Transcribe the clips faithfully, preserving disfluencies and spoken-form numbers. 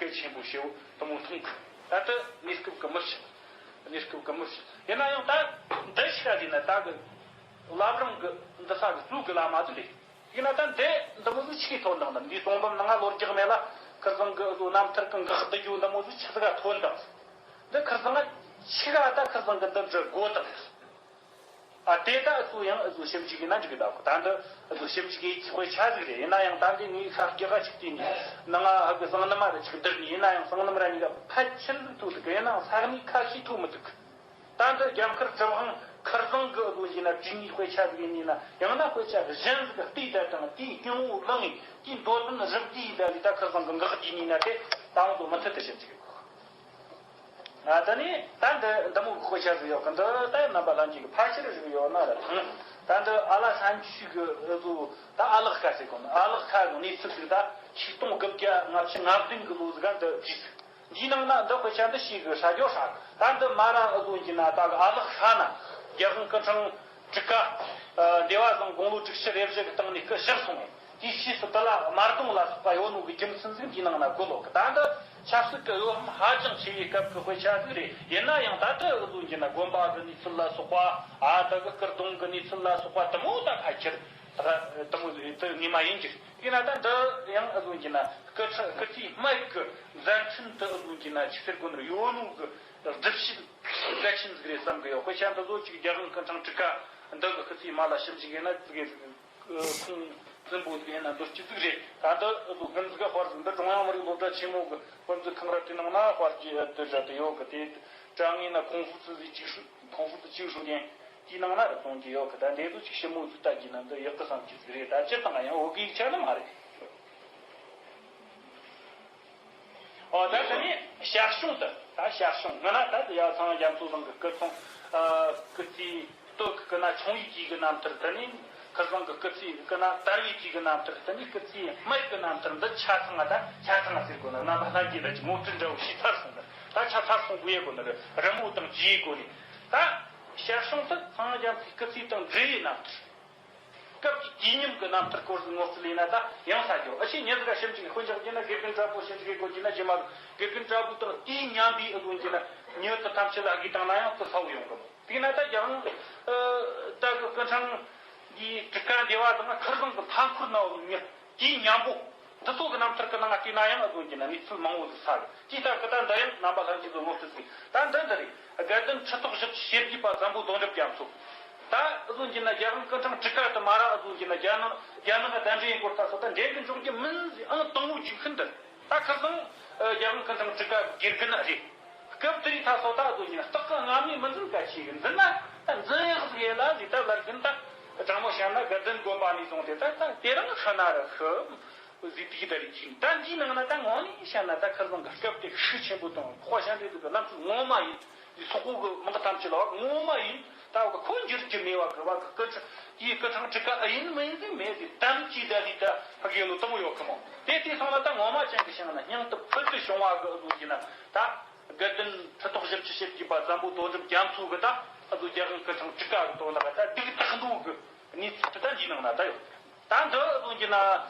གལ་ཆེན་པོ་ཞེ་བོ་དུ་མོ་མཐོང་གི། ད་ལྟ་གནས་སྐབས་ཀྱི་མི་ཞིག་གནས་སྐབས་ཀྱི་མི་ཞིག་ཡིན་ན་ཡང་ད་འདི་ཞིག་ར་དེ་ན་ད་གི་བླ་བྲང་གི་འདི་ས་གི་གཙོ་གི་བླ་མ་དེ་རེད། ཡིན་ན་ད་འདི་འདི་མོ་ཟིག་ཆི་གི་ཐོན་དང་ད་འདི་གསུང་འབུམ་ནང་ང་ལོ་རྒྱག་མེད་ལ་ཁིར་ཚང་གི་བློ་རྣམ་ཐར་གི་འགག་བསྡུ་རྒྱུ་འདི་མོ་ཟིག་ཆི་ཟིག་ག་ཐོན་དང་། འདི་ཁིར་ཚང་ང་ཆི་ག་ད་ཁིར་ཚང་གི་འདི་འདྲི་དགོས་དང་། ཨ་དེ་ད་ཨུ་ཚོ་ཡང་ཨུ་ཚོ་ཞིབ་འཇུག་ཡིན་ན་འཇུག་གི་ད་གོ། ད་འདི་ཨུ་ཚོ་ཞིབ་འཇུག་གི་དཔེ་ཆ་ཟིག་རེད། ཡིན་ན་ཡང་ད་འདི་ངའི་ཤ་རྒྱག་ག་ཅིག་དེ་ནི་ནང་ང་ཧ་གི་བཟང་ནི་མ་རེད་ཅིག་བསྡུར་ནི། ཡིན་ན་ཡང་བཟང་ནི་མ་ར་གཉིས་ཀ་ཕལ་ཆེར་ཟིག་ཐུག་འདུག་གི། ཡིན་ནའང་ས་གནས་ཁ་ཤས་ཐུག་མི་འདུག་གི། ད་འདི་རྒྱ་མཁར་གྲུབ་དབང་ཁིར་ཚང་གི་ཨུ་ཚོ་ཡིན་ན་བྲིས་ནི་དཔེ་ཆ་ཟིག་ཡིན་ནི་ན། ཡང་ན་དཔེ་ཆ་གཞན་ཟིག་བལྟས་ད་དང་དེའི་སྙིང་བོ་བླངས་ངེ་དེའི་མདོ་དོན་རིབ་བསྡུས་ད་ལི་ད་ཁིར་ཚང་གི་འགག་རྒྱུ་ཡིན་ན་དེ་ད་འུ་ཚོ་མུ་མཐུད་དུ་ཞིབ་འཇུག་གི། ང་ད་ནི་ད་འདི་འདི་མོ་གི་དཔེ་ཆ་ཟིག་ཡོད་གི། འདི་ད་རྣམ་པ་ལྷན་རྒྱས་ཀྱི་ཕལ་ཆེར་ཞིག་ཡོད་ན་ར་ཐང་། ད་འདི་ཨ་ལ་ལྷན་རྒྱས་ཀྱི་ཨུ་ཚོ་ད་ཨ་ལགས་ཁ་ཟེར་གོ་ནི། ཨ་ལགས་ཁ་གི་གནས་ཚུལ་ཟིག་ད་ཆིག་སྟོང་དགུ་བརྒྱ་ལྔ་བཅུ་ང་བདུན་གི་ལོ་ཟིག་ག་འདི་བྲིས་ཟིག། འདིའི་ནང་ན་འདི་དཔེ་ཆ་འདི་ཞིག་གི་ཧྲ་རྒྱོ་ཧྲ་གི། ད་འདི་མ་ར་ཨུ་ཚོ་གི་ན་ད་གི་ཨ་ལགས་ཧྲ་ན་རྒྱལ་དབང་སྐུ་ཕྲེང་དྲུག་པ། ཨ་སྡེ་བ་བཟང་དགུང་ལོ་དྲུག་ཅུ་རེ་བཞི་གི་སྟེང་ནས་སྐུ་གཤེགས་སོང་ངས། དེའི་ཕྱིས་སུ་དེ་ལ་དམར་གདུང་ལ་སོགས་པ་ཡོད་ནོ་གི་རྒྱུ་མཚན་ཟིག་འདིའི་ནང་ན་གོ་ལོ་གི། ད་འདི་ཆབ་སྲིད་ཀྱི་གཡོ་ཧམ་ཧ་ཅང་ཆེ་བའི་སྐབས་ཀྱི་དཔེ་ཆ་ཟིག་རེད། ཡིན་ན་ཡང་ད་ལྟ་ཨུ་ཚོ་གི་ན་དགོན་པ་གི་གནས་ཚུལ་ལ་སོགས་པ། ཨ་ད་གི་སྐུ་གདུང་གི་གནས་ཚུལ་ལ་སོགས་པ་དེ་མོ་ད་ཕལ་ཆེར་ད་དེ་མོ་དེ་ངེས་མ་ཡིན་གི། དེས་ན་ད་འདི་ཡང་ཨུ་ཚོ་གི་ན་སྐུ་ཚ་སྐུ་ཚེའི་སྨད་གི་མཛད་འཕྲིན་དུ་ཨུ་ཚོ་གི་ན་ཆི་ཟེར་དགོས་ནི་ཡོད་ནོ་གི་སྒྲུབ་བྱེད་གལ་ཆེན་ཟིག་རེད་བསམ་གི་ཡོད། དཔེ་ཆ་འདི་ཚོ་ཅིག་རྒྱལ་དབང་སྐུ་ཕྲེང་དྲུག་པ་འདི་གི་སྐུ་ཚེའི་མ་ལ་ཞིབ་འཇུག་ཡིན་ན་ཙི་གེ་ཟིག་ཁུངས་བཙུན་པོ་ཟིག་ཡིན་ན་འདོད་ཀྱི་ཟིག་རེད། ད་འདི་ཨུ་ཚོ་ཀུན་ཟིག་ག་དཔར་ཟིག་འདི་ཀྲུང་དབྱང་མི་རིགས་སློབ་གྲྭ་ཆེན་མོ་གི་དཔེ་མཛོད་ཁང་ར་དེ་ནང་ན་དཔར་གྱི་དེ་ར་དེ་ཡོད་གི། དེ་དྲ་ངོས་ན་ཁུང་ཧྥུ་ཙི་ཟིག་ཅིག་ཧྲུ་ཁུང་ཧྥུ་ཙི་ཅིག་ཧྲུ་ཀན་དེའི་ནང་ན་ར་གཏོང་གི་ཡོད་གི། ད་འདི་ཚོ་ཅིག་ཞིབ་མོ་ཟིག་ལྟ་གི་ན་འདི་ཡག་གི་བསམ་གྱི་ཟིག་རེད། ད་སྤྱིར་བཏང་ཡང་བོད་གི་ཡིག་ཆ་ནི་མ་རེད། ཨོ་ད་དེ་ནས་ཞར་བྱུང་དུ། ད་ཞར་བྱུང་ང་ན་ད་དེ་ཡ་ཚང་རྒྱ་མཚོ་ཚང་གི་སྐུ་ཚང་། ཨ་སྐུ་ཚེའི་སྟོད་གི་སྐུ་ན་ཆུང་ཡུལ་གྱི་གི་རྣམ་ཐར། དེ་ནས་ཁིར་ཚང་གི་སྐུ་ཚེའི་སྐུ་ན་དར་བའི་གི་གི་རྣམ་ཐར། དེ་ནས་སྐུ་ཚེའི་སྨད་གི་རྣམ་ཐར། འདི་ཆ་ཚང་ང་ད་ཆ་ཚང་ང་ཟེར་དགོས་ན་རྣམ་པ་ལྷན་རྒྱས་ལ་ཅིག་ངོ་སྤྲོད་འདྲ་བོ་ཞིག་ཚར་སོང་། ད་ད་ཆ་ཚར་སོང་དགོས་ཡ་དགོས་ན་རི་རི་མོ་དང་རྗེས་སྒོ་ནས་ད་ཞར་བྱུང་དུ་ཚང་རྒྱ་མཚོའི་སྐུ་ཚེའི་དང་འབྲེལ་བའི་རྣམ་ཐར། སྐབས་ཀྱི་དུས་མཉམ་གྱི་རྣམ་ཐར་སྐོར་ཟིག་ངོ་སྤྲོད་ལས་ན་ད་ཡང་ས་རྒྱོ། ཨ་ཕྱི་ཉིན་ཟིག་ག་ཞིབ་འཇུག་དཔེ་འཇོག་རྒྱུ་ན་དགེ་རྒན་དྲ་པོ་ཞིབ་འཇུག་དགོས་རྒྱུ་ན་རྗེས་མ་དགེ་རྒན་དྲ་པོ་དང་དུས་མཉམ་པའི་ཨུ་ཚོ་གི་ན་མྱི་དུ་ཐམས་ཅད་ལ་དགེ་དང་ན་ཡང་དུ་ཚ་བོ་ཡོང་གི་མོ། དེས་ན་ད་ཀྱང་ད་གི་སྐུ་ཕྲེང་གི་དྲུག་པ་འདི་བ་དང་ཁིར་ཚང་གི་མཐའ་འཁོར་ན་བོ་མྱི་དུས་མཉམ་པོ། འདི་ཚོ་གི་རྣམ་ཐར་གི་ནང་ང་བལྟས་ན་ཡང་ཨ་ཚོ་གི་ན་གནས་ཚུལ་མང་བོ་ཟིག་ས་གི། དེའི་སྟབས་གི་ད་འདི་ཡང་རྣམ་པ་ལྷན་རྒྱས་ཚོ་ངོ་སྤྲོད་ཟིག། ད་འདི་འདི་རེད། དགའ་ལྡན་ཁྲི་ཐོག་བཞི་བཅུ་ཞེ་བརྒྱད་པ་བཙན་པོ་དོན་གྲུབ་རྒྱ་མཚོ། ད་ཨ་ཚོ་གི་ན་རྒྱལ་དབང་སྐུ་ཕྲེང་དྲུག་པ་དུ་མ་ར་ཨ་ཚོ་གི་ན་རྒྱ་ནག་རྒྱ་ནག་ག་གདན་འདྲེན་ཡིན་སྐོར་ད་སོ་ད་འདྲེན་གི་འཇོག་རྒྱུ་མིན་ཟིག། ཨང་དང་བོ་ཅིག་ཤིན་ཏུ་ད་ཁ་སང་རྒྱལ་དབང་སྐུ་ཕྲེང་དྲུག་པ་དགེ་རྒན་རེད། སྐབས་དེ་རིང་ད་སོ་ད་ཨ་ཚོ་གི་ན་སྟག་གི་རྔ་མའི་མི་འཛིན་ག་ཆེ་གི་འཛིན་ན་ད་འཛིན་ཡག་ཟིག་ཡེ་ལ་ཟིག། ད་ལར་གིན་ད་དྲང་མོ་བཤད་ན་དགའ་ལྡན་དགོན་པ་ནས་བཟུང་སྟེ་ད་ད་དེ་རིང་ཤི་ན་ར་ཤི། ཟིག་དེ་གི་ད་རེས་ཅིག། ད་འདིའི་ནང་ན་ད་ངོ་ནས་བཤད་ན་ད་ཁ་སང་གི་སྐབས་དེ་ཤུགས་ཆེན་པོ་དང་ཁོ་ཤ་འདྲེ་དེ་གི་རྣམ་ཐར་ངོ་མ་ཡིན། འདི་སོག་པོ་གི་མི་གི་ཐམས་ཅད་ལ་བ་ངོ་མ་ཡིན། ད་བ་ཁོ་འགྱུར་གྱི་མེད་བ་གི་བ་གི་སྐུ་ཕྲེང་དེའི་སྐུ་ཕྲེང་དྲུག་པ་ཨེ་ཡིན་མི་ཡིན་ཟིག་མེད་ཟིག། དམ་གྱི་ད་ལི་ད་ཕ་གི་ལོ་དུ་མོ་ཡོད་གི་མོ། དེ་དེ་སོང་ན་ད་ངོ་མ་ཅན་གི་ཤིང་ན་སྙིང་སྟོབས་ཕུལ་དུ་བྱུང་བ་གི་ཨ་ཚོ་གི་ན་ད་དགའ་ལྡན་ཁྲི་ཐོག་བཞི་བཅུ་ཞེ་བརྒྱད་པ་བཙན་པོ་དོན་གྲུབ་རྒྱ་མཚོ་གི་ད་ཨ་ཚོ་རྒྱལ་དབང་སྐུ་ཕྲེང་དྲུག་པ་གི་དོན་དག་ད་སྡིག་ཐག་འདུག་གི། གནས་ཚུལ་དེ་ད་འདིའི་ནང་ན་ད་ཡོད། ད་འདི་ལོན་གྱི་ན་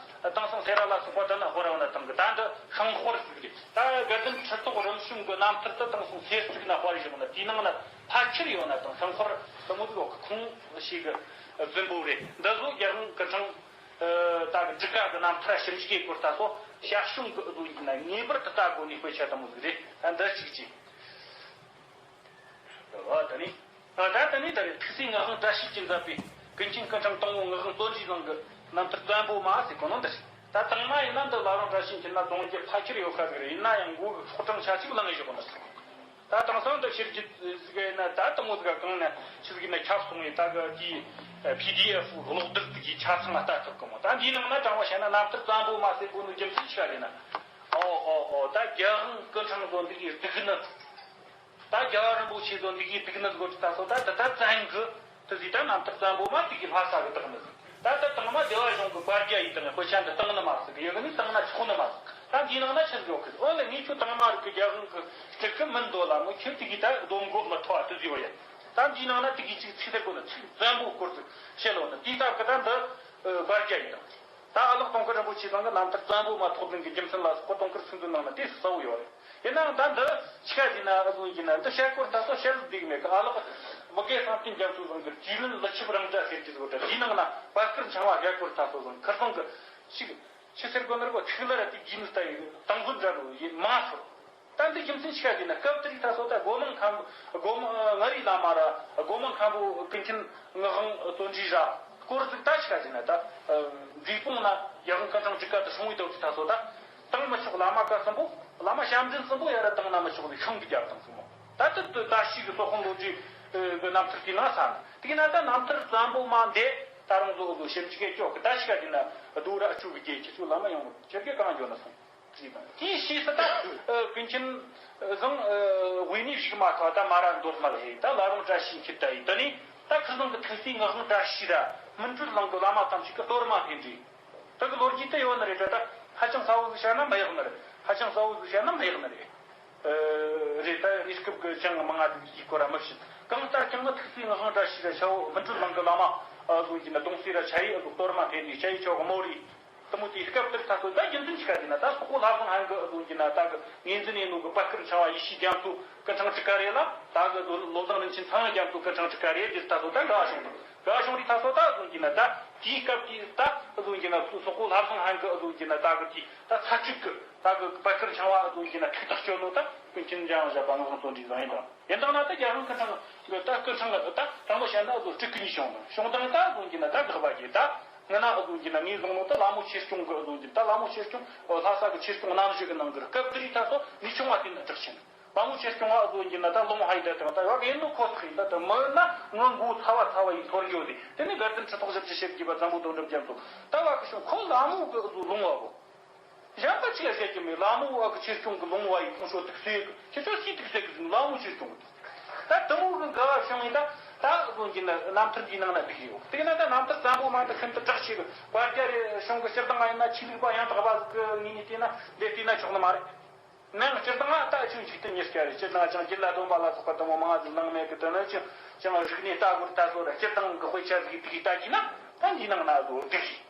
དེང་སང་སེ་ར་ལ་སོགས་པ་དེ་ན་ཧོ་ར་བ་ན་དང་གི། ད་འདི་ཤིང་དཔར་ཟིག་རེད། ད་དགའ་ལྡན་ཁྲི་ཐོག་རིམ་བྱོན་གྱི་རྣམ་ཐར་དེ་དེང་སང་སེར་བྱུག་ན་དཔར་བཞག་ན་དེའི་ནང་ན་ཕལ་ཆེར་ཡོད་ན་དང་ཤིང་དཔར་དེ་མོ་ཟིག་ཡོད་གི། ཁུངས་ཤིག་གི་རྫུན་པོ་རེད། འདི་ཚོ་རྒྱལ་དབང་སྐུ་ཕྲེང་ད་གི་དྲུག་པ་གི་རྣམ་ཐར་ཞིབ་འཇུག་གི་སྐོར་ད་ཚོ་ཞར་བྱུང་གི་ལོན་གྱི་ན་ངེས་པར་དུ་ལྟ་དགོས་ནི་དཔེ་ཆ་དེ་མོ་ཟིག་རེད། ད་འདི་གཅིག་གཅིག། ཨ་ད་ནི། ཨ་ད་ད་ནི་ད་རེས་ཐུགས་སྲས་ངག་དབང་བཀྲ་ཤིས་ཀྱིས་མཛད་པའི་ཀུན་མཁྱེན་སྐུ་ཕྲེང་དང་པོ་ངག་དབང་བསྟན་འཛིན་བཟང་གི་རྣམ་ཐར་བཙན་པོ་མ་ཟེར་གོ་ནོ་འདི་རེད། ད་དང་མ་ཡིན་ན་འདི་བླ་བྲང་བཀྲ་ཤིས་འཁྱིལ་ན་རྫོང་རྒྱལ་ཕལ་ཆེར་ཡོད་ཁ་ཟིག་རེད། ཡིན་ན་ཡང་མགོ་གི་ཤོག་གྲངས་ཆ་གཅིག་བླངས་ཡོད་གོ་ནོ་ཟེར། ད་དེང་སང་འདི་ཕྱི་རྒྱལ་ཟིག་ཡིན་ན་ད་དེ་མོ་ཟིག་ག་གང་ནས་ཆི་ཟིག་ཡིན་ན་ཁྱབ་སོང་ངས་ད་གི་དེའི་པི་ཌི་ཨེཕ་གློག་རྡུལ་དེ་གི་ཆ་ཚང་ལ་ལྟ་ཐུབ་གི་མོ། ད་འདིའི་ནང་ན་དྲང་བ་བཤད་ན་རྣམ་ཐར་བཙན་པོ་མ་ཟེར་གོ་ནོ་རྒྱུ་མཚན་ཆི་ག་རེད་ན། ཨོ་ཨོ་ཨོ། ད་རྒྱལ་དབང་སྐུ་ཕྲེང་ཚོ་འདི་གི་སྡིག་ནི། ད་རྒྱལ་བ་རིན་པོ་ཆེ་ཚོ་འདི་གི་སྡིག་ནི་དགོས་ཀྱི་ད་སོ་ད་ད་ད་བཙན་གི་དེ་ཟིག། ད་རྣམ་ཐར་བཙན་པོ་མ་དེ་གི་ལྷ་ས་གི་བདག་ནི་ཟིག། ད་ད་དང་མ་སྡེ་བ་གཞུང་གི་བཀའ་རྒྱ་ཡིན་དང་དཔེ་ཆ་འདི་བཏང་ནི་མ་ཟིག་གི། ཡོད་ནི་བཏང་ན་ཆོག་ནི་མ་ཟིག། ད་འདིའི་ནང་ན་ཆི་ཟིག་ཡོད་གི། ཨོ་ལེ་ངས་ཁྱོད་དང་མ་རིག་གི་རྒྱལ་དབང་གི་སྤྲུལ་སྐུ་མིན་འདོད་ལ་མོ་ཁྱོད་དེ་གི་ད་སྡོམ་མགོ་མི་ཐོ་བ་དེ་ཟིག་བ་ཡ། ད་འདིའི་ནང་ན་དེ་གི་ཅིག་ཚིག་དེ་གོ་ནི་ཚིག་བཙན་པོ་སྐོར་ཟིག་བཤད་ལོ་ནི་དེའི་སྟབས་གི་ད་འདི་བཀའ་རྒྱ་ཡིན་དང་། ད་ཨ་ལགས་དུང་དཀར་རིན་པོ་ཆེ་ཚང་གི་རྣམ་ཐར་བཙན་པོ་མ་ཐོགས་ལྡན་གྱི་རྒྱུ་མཚན་ལ་སོགས་པ་དུང་དཀར་ཚིག་མཛོད་ནང་ན་དེ་གསལ་བོ་ཡོད་རེད། ཡིན་ནའང་ད་འདི་ཆི་ག་ཟེར་ན་ཨ་ཟུང་ཡིན་ན་འདི་བཤད་སྐོར་ད་སོ་བཤད་ལ་འདུག་མེད་གི། ཨ་ལགས་མི་དགེ་བསམ་གཏན་རྒྱ་མཚོ་ཚང་གི་རྒྱུས་ལོན་ལི་ཆིབས་རང་འདྲ་ཟེར་གྱི་ཟོ་འདྲ་དེའི་ནང་ན་བར་སྐོར་འཆང་བ་བཤད་སྐོར་ད་སོ་ཟུང་ཁིར་ཚང་གི་ཆི་གི་ཆི་ཟེར་དགོས་ནི་རེད་པ། ཐིག་ལེ་ར་དེ་རྒྱུས་ནི་ལྟ་ཡི་དང་ཟོ་འདྲ་རུ་ཡིན་མ་སོ། ད་འདི་རྒྱུ་མཚན་ཆི་ག་ཟེར་ན་སྐབས་དེ་རིགས་ད་སོ་ད་སྒོ་མང་མཁན་པོ་སྒོ་མང་མངའ་རིས་བླ་མ་ར་སྒོ་མང་མཁན་པོ་ཀུན་མཁྱེན་ངག་དབང་བརྩོན་འགྲུས་ར་སྐོར་ཟིག་ད་ཆི་ག་ཟེར་ན་ད་འབྲས་སྤུངས་ན་ཡང་ཁ་ཚང་གཅིག་ག་དུ་སྲུང་བའི་དོག་ཅི་ད་སོ་ད་དང་མི་ཆོག་བླ་མ་ཀ་གསུམ་པོ་བླ་མ་ཞབས་འདྲེན་གསུམ་པོ་ཡ་ར་དང་ན་མི་ཆོག་ཟིག་ཤིང་གི་རྒྱབ་དང་གསུམ་པོ་ད་དུ་དུ་ད་ཤི་གི་སོག་ཁོང་ལོ་རྒྱུས་གི་རྣམ་ཐར་དེ་ན་ས་ན་དེ་གི་ན་ད་རྣམ་ཐར་བཙན་པོ་མ་འདས་ད་རང་ཚོ་གི་སེམས་ཅི་གེ་སྐྱོ་གི་ད་ཆི་ག་ཟེར་ན་རྡོ་ར་ཨ་ཆུ་གི་རྒྱལ་ཁྱི་ཚོ་བླ་མ་ཡོང་གི་ཁྱེད་ཀྱི་གང་འཇོག་ན་སོང་། དེའི་ཕྱིས་སུ་ད་ཀུན་མཁྱེན་བཟང་དབུས་ནས་བཞུགས་མ་ཐག་ད་མ་ར་མདོ་སྨད་ལ་ཧེ་ད་བླ་རུང་བཀྲ་ཤིས་འཁྱིལ་ད་ཡིན་ད་ནི་ད་ཁིར་ཚང་གི་ཐུགས་སྲས་ངག་དབང་བཀྲ་ཤིས་ར་སྨིན་གྲོལ་གླིང་གི་བླ་མ་ཐམས་ཅད་ཀྱི་གཏོར་མ་འཕེན་འདྲི་ད་གི་ལོ་རྒྱུས་དེ་ཡོད་ནི་རེད་ད་ད་ཧ་ཅང་གསལ་བོ་ཟིག་བཤད་ན་མི་ཡག་ནི་རེད། ཧ་ཅང་གསལ་བོ་ཟིག་བཤད་ན་མི་ཡག་ནི་རེད། རེད་ད་གནས་སྐབས་ཀྱི་ཅང་མང་ང་ཟིག་གི་སྐོར་ར་མི་བཤད། གང་ལྟར་ཀྱང་ང་ཐུགས་སྲས་ངག་དབང་བཀྲ་ཤིས་ར་ཤ་བོ་སྨིན་གྲོལ་གླིང་གི་བླ་མ་ཨ་ཟུང་གི་ན་གདུང་སྲས་ར་ཆ་ཡི་ཨ་ཟུང་གཏོར་མ་འཕེན་འདྲི་ཆ་ཡི་ཆོག་གི་མོ་རེད། དེ་མོ་དེའི་སྐབས་དེར་ད་སོ་ད་རྒྱུ་མཚན་ཆི་ག་ཟེར་ན་ད་སོག་པོ་ལྷ་བཟང་ཧན་གི་ཨ་ཟུང་གི་ན་ད་གི་ངོས་འཛིན་ཡིན་ནོ་གི་བར་སྐོར་འཆང་བ་ཡེ་ཤེས་རྒྱ་མཚོ་སྐུ་འཕྲེང་གཅིག་ག་རེད་ལ་ད་གི་ལོ་ལོ་བཟང་རིན་ཆེན་ཚངས་དབྱངས་རྒྱ་མཚོ་སྐུ་འཕྲེང་གཅིག་ག་རེད། དེ་ད་སོ་ད་འགའ་བྱུང་ད་འགའ་བྱུང་རེད། ད་སོ་ད་ཨ་ཟུང་གི་ན་ད་དེའི་སྐབས་དེ་ད་ཨ་ཟུང་གི་ན་སོག་པོ་ལྷ་བཟང་ཧན་གི་ཨ་ཟུང་གི་ན་ད་གི་དེ་ད་ཚ་གཅིག་གི་ད་གི་བར་སྐོར་འཆང་བ་ཨ་ཟུང་གི་ན་ཐུགས་ཐག་གཅོད་ནོ་ད་ཀུན་མཁྱེན་འཇམ་དབྱངས་བཞད་པ་ངག་དབང་བརྩོན་འགྲུས་བཟང་ཡིན་ད། ཡིན་དང་ན་ད་རྒྱལ་དབང་སྐུ་འཕྲེང་གི་ད་སྐུ་འཕྲེང་གི་ད་དྲང་པོ་བཤད་ན་ཨ་ཟུང་སྤྲུལ་སྐུ་གཉིས་བྱུང་དང་བྱུང་དང་ད་ཨ་ཟུང་གི་ན་ད་དགག་པ་གི་ད་ང་ན་ཨ་ཟུང་གི་ན་ངས་བཟུང་ནོ་ད་ལྷ་མོ་ཆོས་སྐྱོང་གི་ཨ་ཟུང་གི་ད་ལྷ་མོ་ཆོས་སྐྱོང་ལྷ་ས་གི་ཆོས་སྐྱོང་རྣམ་བཞི་གི་ནང་གི་སྐབས་དེ་རིགས་ད་སོ་མི་ཆུང་བ་དེ་ན་གྲགས་ཆེན། ལྷ་མོ་ཆོས་སྐྱོང་བ་ཨ་ཟུང་གི་ན་ད་ལོང་ཧའི་ད་དང་ད་ཡོད་ཡིན་ནོ་ཁོ་ཐག་ཡིན། ད་ད་མི་ན་ངོ་མགོ་ཚ་བ་ཚ་བ་ཡིན་ཐོར་འགྱོ་དེ་དེ་ནས་དགའ་ལྡན་ཁྲི་ཐོག་བཞི་བཅུ་ཞེ་བརྒྱད་པ་བཙན་པོ་དོན་གྲུབ་རྒྱ་མཚོ་ད་བ་གི་བྱུང་ཁོ་ལྷ་མོ་གི་ཨ་ཟུང་ལོང་བ་གོ། གཞན་པ་ཅི་ལ་བཤད་ཀྱི་མེད། ལྷ་མོ་བ་གི་ཆོས་སྐྱོང་གི་ལོང་བ་ཡི་ཁོང་ཁྲོ་ཐུག་སེ་གི་ཁྱེད་ཚོ་སྐྱིད་ཐུག་སེ་གི་ཟིན་ལྷ་མོ་ཆོས་སྐྱོང་གི་ད་དུ་མོ་གི་འགལ་བ་བྱུང་ཡིན། ད་ད་ཨ་ཟུང་གི་ན་རྣམ་ཐར་འདིའི་ནང་ན་འདུག་ཡོད། དེ་ན་ད་རྣམ་ཐར་བཙན་པོ་མ་འདི་ཤིན་ཏུ་གྲགས་ཆེ་གི་བར་རྒྱ་རེ་གཞུང་གི་སྤྱིར་བཏང་ང་ཡིན་ན་ཆོས་ལུགས་པ་ཡང་དག་པ་ཟིག་གི་ངོས་ནས་བལྟས་ན་འདི་བལྟས་ན་ཆོག་ནི་མ་རེད། ནང་སྤྱིར་བཏང་ང་ད་ཆོས་འཇིག་རྟེན་ཉིས་བརྒྱ་རེད། སྤྱིར་བཏང་ཅང་རྒྱུད་ལ་སྡོམ་པ་ལ་སོགས་པ་དུ་མོ་མང་ང་ཟིག་ནང་མེད་གི་དུ་ནི་ཅང་ཅང་རིག་གནས་ལྟ་དགོས་ལྟ་སོ་ར་སྤྱིར་བཏང་གི་དཔེ་ཆ་ཟིག་དེ་གི་ལྟ་གི་ན་ད་འདིའི་ནང་ན་ཨ་ཟུང་འདུག་ཡོད།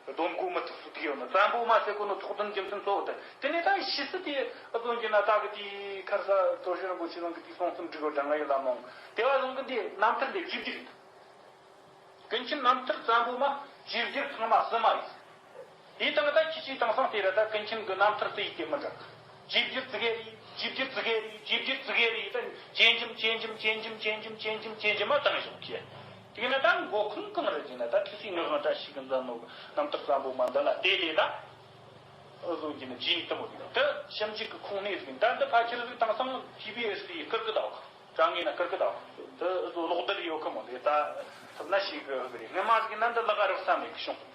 སྡོམ་དགོས་མི་ཐུག་སུ་ཐུག་ཡོད་ན་བཙན་པོ་མ་ཟེར་གོ་ནོ་ཐོག་དོན་རྒྱུ་མཚན་གཙོ་བོ་དེ། དེ་ནས་ད་ཕྱིས་སུ་དེ་ཨ་ཟུང་གི་ན་ད་གི་དེའི་ཁར་ས་དོ་ཤེས་རིན་པོ་ཆེ་ཚང་གི་དེའི་གསུང་རྩོམ་འབྲི་གོ་དྲ་ང་ཡོད་ལ་མོང་དེ་བ་ཚང་གི་འདི་རྣམ་ཐར་འདི་བཅུ་བརྒྱད་རེད། ཀུན་མཁྱེན་རྣམ་ཐར་བཙན་པོ་མ་བཅུ་བརྒྱད་ཚང་མ་སུ་མ་ཡིན། དེ་དང་ད་ཁྱི་ཆོས་དེང་སང་དེ་ར་ད་ཀུན་མཁྱེན་གི་རྣམ་ཐར་དེ་ཡི་དེ་མི་འདྲ། བཅོས་བསྒྱུར་ཙི་གེ་རེད། བཅོས་བསྒྱུར་ཙི་གེ་རེད། བཅོས་བསྒྱུར་ཙི་གེ་རེད། ད་ཇེ་ཇེམ་ཇེ་ཇེམ་ཇེ་ཇེམ་ཇེ་ཇེམ་ཇེ་ཇེམ་ཇེ་ཇེམ་མ་བཏང་ཞོག་གི། དེ་ན་ད་མགོ་ཁུངས་གང་རེད་ཟེར་ན་ད་ཐུགས་སྲས་ངག་དབང་བཀྲ་ཤིས་ཀྱི་མཛད་ནོ་གི་རྣམ་ཐར་བཙན་པོ་མ་འདི་ལ་བལྟས་ཏེ་ད། ཨུ་ཟོ་གི་ནི་ཇི་ནི་དུ་མོ་གི་ད་ཞིབ་འཇུག་གི་ཁུངས་སྣེ་ཟིག་ད་འདི་ཕལ་ཆེར་ཟིག་དེང་སང་ཊི་བི་ཨེས་དེ་ཀིར་ཀི་ད་བ་དྲ་ངོས་ན་ཀིར་ཀི་ད་བ་ད་ཨུ་ཟོ་ལོག་བསྡད་ཡོད་གི་མོ་དེ་ད་ཐུབ་ན་ཤེས་གི་ཧི་གི་རེད། སྔ་མ་ཟིག་ན་འདི་ལག་རག་ས་མེད་གི་བྱུང་།